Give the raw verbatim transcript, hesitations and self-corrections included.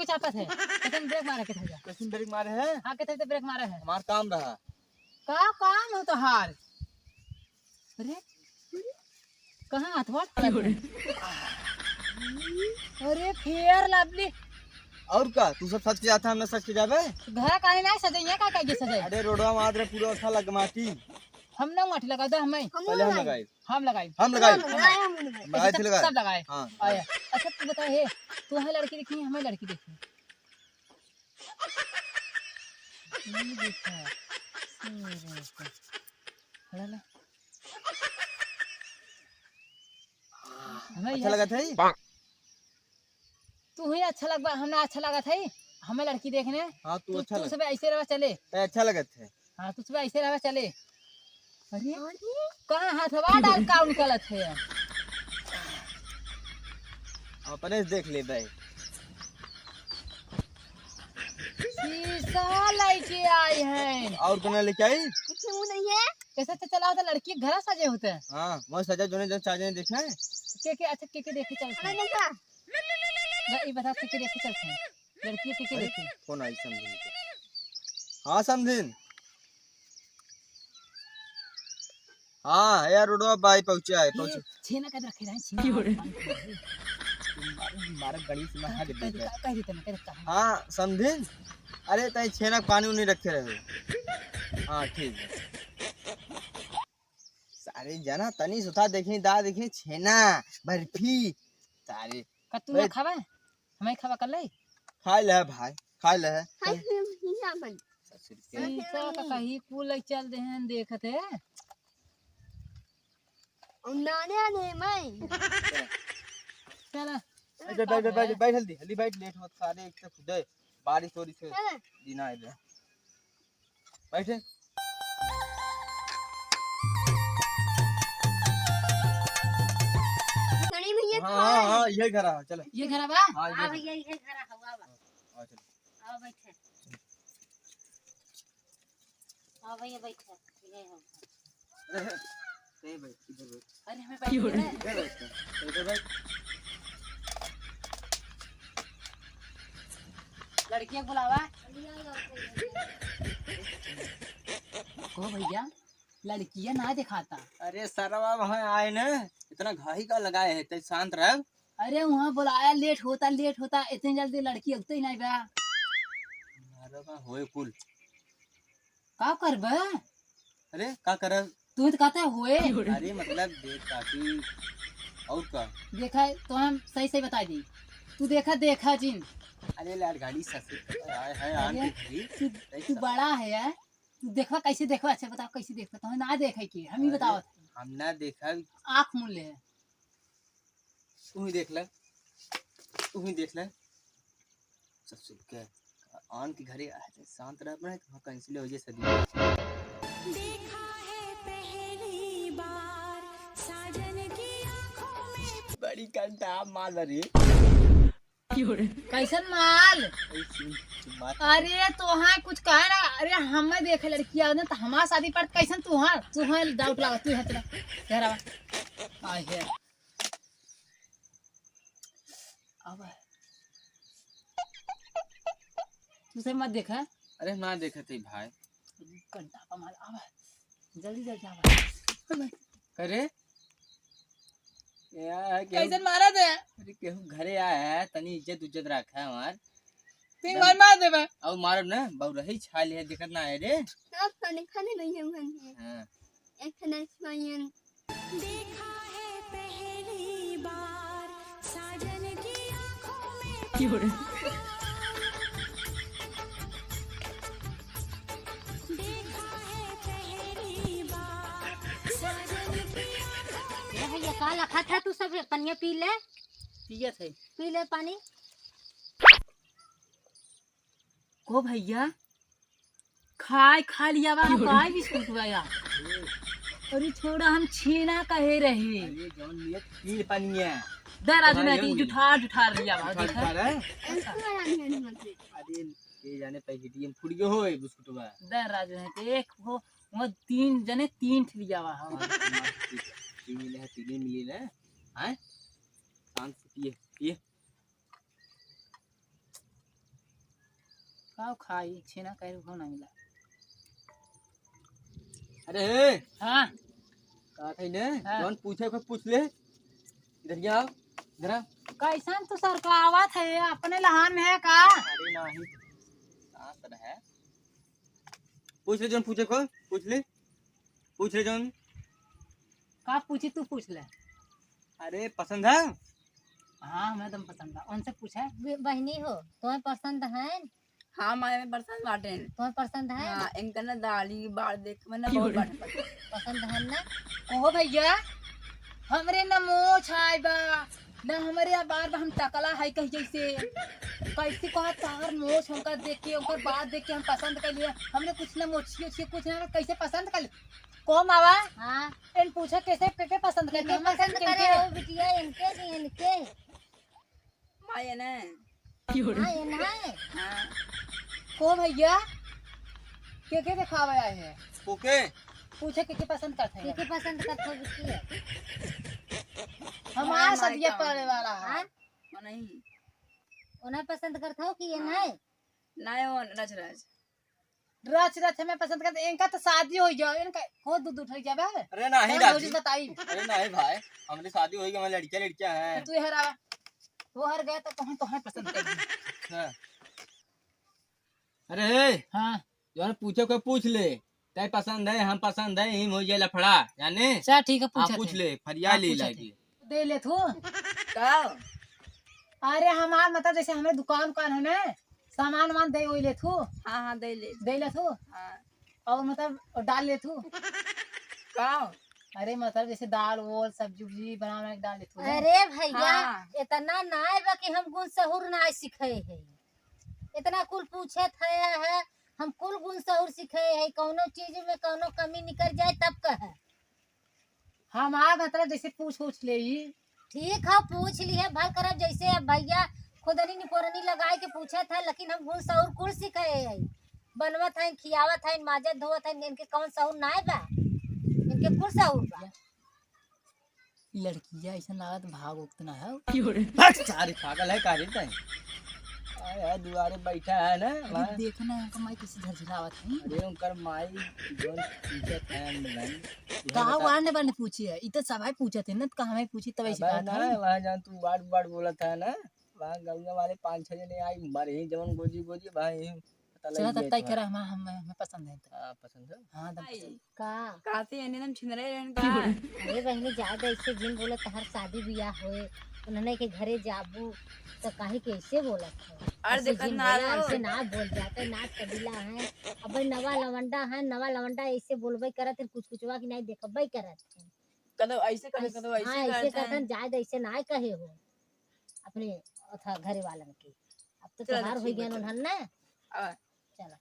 कुछ आपत है। कैसे ब्रेक मारे के था? कैसे ब्रेक मारे है? हाँ, कैसे तो ब्रेक मारे है? हमार काम रहा। का काम हो तोहार? अरे, कहाँ हाथ बात? अरे, फेयर लवली। और का? तू सब सच के जाता, हम ना सच के जाबे? घर काहे ना सजइया, का कहिए सजई? अरे, रोडवा में आदरे पूरा अच्छा लग माटी। हम ना माटी लगा दे, हमें। पहले हम लगाई। हम लगाई। हम लगाई। हम लगाई। हम लगाई, हम लगाई। हम लगाई, ऐसे ठीक लगा। सब लगाए। हाँ। आया। अच्छा, तू बता, हे, तू हमें लड़की देखी, हमें लड़की देखी। ये देखा। अरे, ला, ला। हमें अच्छा ये लगत है? तू ही अच्छा लगबा, हम ना अच्छा लगत है। हमें लड़की देखने। हाँ, तू तू, अच्छा तू लग- सब ऐसे रहा चले। तै अच्छा लगत है। हाँ, तू सब ऐसे रहा चले। अरे, अरे? कहाँ हाथवा डाल का निकलत है? अपने से देख ले बे। शीशा लेके आए हैं। और कौन लेके आई? कुछ नहीं है। कैसे तो चला होता, लड़की घर सजे होते हैं। हाँ, मैं सजा जोने जो चाहे देखे। के के, अच्छा, के के देखे चलते हैं। अरे देखा। ब-, ये बता, के के देखे चलते हैं। लड़की के के अरे, देखे। फोन आई समधिन के। हाँ, समधिन। हाँ, यार, रोडवा बाई पहुँचा है, ये पहुँचा। छेना कद रखे रहे, छेना। क्यों रे? मारे, मारे गणेश में हाथ कह दे, दे। कह दे, कह दे, कह दे, कह दे। हाँ, समधिन। अरे, तई छेना पानी उनी रखे रहे। हाँ, ठीक है। सारे जना तनी सुथा देखी, दा देखी, छेना, बर्फी। सारे का तू ना भाई। खावा? हमें खावा कर ले? खाए ले भाई, खाए ले। खाए ले, हिया भाई। ससुर के। शीशा का कहीं कुल चल दे हैं, देखत है। और नाने आने मैं। चला। अच्छा, बैठ, बैठ, बैठ, बैठ, जल्दी, जल्दी बैठ, लेट मत, सारे एक तो खुदे बारिश हो रही है। हाँ। जीना है इधर। बैठे। ये घर आ, चलो। ये घर बा? हाँ, ये हाँ घर। भैया, ये घर हवा बा। हाँ, चलो। आओ बैठे। आओ भैया, बैठे। ये हो। अरे, कहीं बैठ, इधर बैठ। अरे, हमें बैठ के ना। इधर बैठ, इधर बैठ। लड़किया को बुलावा। को भैया, लड़किया ना दिखाता। अरे सरवा, वहाँ आए ना, इतना घाही का लगाए है, तै शांत रह। अरे वहाँ बुलाया, लेट होता, लेट होता, इतनी जल्दी लड़की अगते ही नहीं बा। अरे बा, होए कुल। का करबे? अरे का करब? तू तो कहता है होए। अरे मतलब देख काकी, और का? देखा तो हम सही सही बता दी। तू देखा, देखा जिन। अरे लाल गाड़ी ससुर आए हैं आन अरे, के घरी। तू, कैसा? तू बड़ा है यार, तू देखवा कैसे देखवा? अच्छा बताओ कैसे देखवा? तो ना देखे के हम ही अरे, बतावत। हम ना देखब। आँख मूंद ले। तू ही देख ले, तू ही देख ले। ससुर के आन के घरे आ जाए, शांत रह, अपना वहाँ कैंसिल हो जाए सदी। देखा है पहली बार साजन की आंखों में। बड़ी कंटा माल रे। कैसन माल? ए, सुन, सुन बात। अरे तोहार कुछ कहे ना, अरे हमें देखे लड़की आ ना तो हमार शादी पर कैसन तोहार, तोहार डाउट लगा, तू है तेरा, तेरा, आ है। अब है। तू से मत देखा। अरे ना देखत है भाई। कंटा का माल, अब है। जल्दी जल्दी आवा। अरे यार, केहू कैसन मारा दे? अरे, केहू घरे आया है, तनी इज्जत उज्जत रखा है हमार। तीन बार मार देबे। अब मारब ना, बहु रही छा ले, देखत ना है रे। सब खाने, खाने नहीं है घर में। हाँ। एक खाना खाइए। देखा है पहली बार साजन की आंखों में। क्यों रे? देखा है पहली बार साजन की आंखों में। ए भैया, का लखा था तू सब? पनिया पी ले। पियत है। पी ले पानी। को भैया, खाए खा लिया बा, हम खाए बिस्कुट बा यार। अरे छोड़ा, हम छेना कहे रहे। अरे जौन लिए पी ले पानी है। दे राजू ने तीन जुठार जुठार लिया बा, जुठार देखा। जुठार है? अरे ये जाने पैकेटियम फुट गयो हो बिस्कुट बा। दे राजू ने तो एक हो, वो तीन जने तीन ठे लिया बा। तीन मिले है, तीन मिले है। हैं? शांत से पिए, पिए। का खाई, छेना कहे हो ना मिला। अरे हे। हाँ। का खाई ने? हाँ। जौन पूछे को पूछ ले। इधर आओ, इधर आ। कैसन तू सरकावत है, अपने लहान में है का? अरे नाही, सांस है। पूछ ले जौन पूछे को, पूछ ले। पूछ ले जौन। का पूछी, तू पूछ ले। अरे पसंद है? हाँ, हमें तुम पसंद है। उनसे पूछे। बे-, बहनी हो, तुम्हें पसंद है? हाँ माई, हमें पसंद बाटे। तुम्हें पसंद है? हाँ, इनका ना दाढ़ी बाल देख में ना बहुत बाटे पसंद। पसंद है ना? कहो भैया, हमरे ना मोछ आए बा, ना हमरे बार बा, हम टकला है कहीं जैसे। कैसे कहा तार मोछ, उनका देख के, उनकर बात देख के हम पसंद कर लिए। हमरे कुछ ना मोछिए उछिए कुछ ना, कैसे पसंद कर लिए? कहो मावा, हाँ। इन पूछा कैसे, के, के पसंद करते? केके हम पसंद करे हो बिटिया, इनके कि इनके? माँ ये ना। हाँ, ये ना है। हाँ। को भैया? के के देखावे आए हैं? ओके। पूछे के के पसंद करते हैं? के के पसंद करते हो बिटिया? हमारा हाँ, सदिया माई पड़े वाला है। हाँ? वो नहीं। उन्हें पसंद करते हो कि ये हाँ। नहीं? नहीं, वो रच रच। रच रच हमें पसंद करते, इनका तो शादी हो जाओ, इनका हो दू दू ठई जाबे। अरे नाही कौन दादी। भौजी बताई? अरे नाही भाई, हमरे शादी होई गई, हमारे लड़कियां लड़कियां हैं। तो तू हर आवा, वो हर गया तो कौन तो है पसंद कर दी। अच्छा। अरे हे, हाँ। जौन पूछे को पूछ ले, तय पसंद है, हम पसंद है, इम हो जाए लफड़ा, जाने? अच्छा ठीक है, हाँ, पूछत पूछ है। ले, फरिया हाँ, ले पूछत लागी। है। दे ले तू। का? अरे हमार मतलब जैसे हमें दुकान उकान है ना, सामान वामान दे वही ले तू। हाँ, हाँ, दे ले। दे ले तू। हाँ। और मतलब डाल ले तू। का? अरे मतलब जैसे दाल वोल सब्जी उब्जी बना बना के डाल ले तू। अरे भैया, हाँ। इतना ना है बा कि हम गुण सहूर ना सीखे है। इतना कुल पूछे थे है, हम कुल गुण सहूर सीखे है, कौनो चीज में कौनो कमी निकल जाए तब कहे। हमार मतलब जैसे पूछ उछ ले ई, ठीक है, पूछ लिहे, भल करब, जैसे अब भैया खुदनी निपोरनी लगाए के पूछत है, लेकिन हम गुण सहूर कुल सिखाए है, बनवत है, खियावत है, माजत धोवत है, इनके कौन सहूर नाय बा, इनके कुल सहूर बा। लड़किया ऐसा लागत भाग उगत ना है। हट, सारी पागल है का रे तैं? आय, आय, दुआरे बैठा है ना, अरे वहाँ। देखना है उनका माई कैसे झरझरावत है। अरे उनकर माई जोन पूछत है मिलन। कहा वार ने बार ने पूछी है, इ तो सभाई पूछत है ना, तो कहा हमें पूछी तब ऐसे अबे बात ना, है। वहाँ जान तू वार्ड वार्ड बोलत है ना, वहाँ गौवा वाले पाँच छह जने आई मरे ही जवन गोजी गोजी भाई। पता चला लग तब गया तय तो करा, है। हम हमें हमें पसंद है तो। हाँ, पसंद है। हाँ, दम पसंद। का? काशी एने दम छिनरे रहन का? अरे बहनी, ज्यादा ऐसे जिन बोलत, हर शादी ब्याह होए, उन्हने के घरे जाबू तो काहे के ऐसे बोलत है? अरे ऐसे देखत जिन ना बोला, रहो। ऐसे ना बोल जाते, नाच कबीला है। अब भाई नवा लवंडा है, नवा लवंडा ऐसे बोलबे करत है, कुछ कुछ की नहीं देखबे करत है। कदो ऐसे करे, ऐस- कदो ऐसे हाँ, ऐसे करते करत हैं। हैं, जायद ऐसे ना कहे हो अपने अथा घरे वालन के। अब तो चलो, तोहार ठीक होई बा, गया चलो। उन्हन ना। आ, चलो।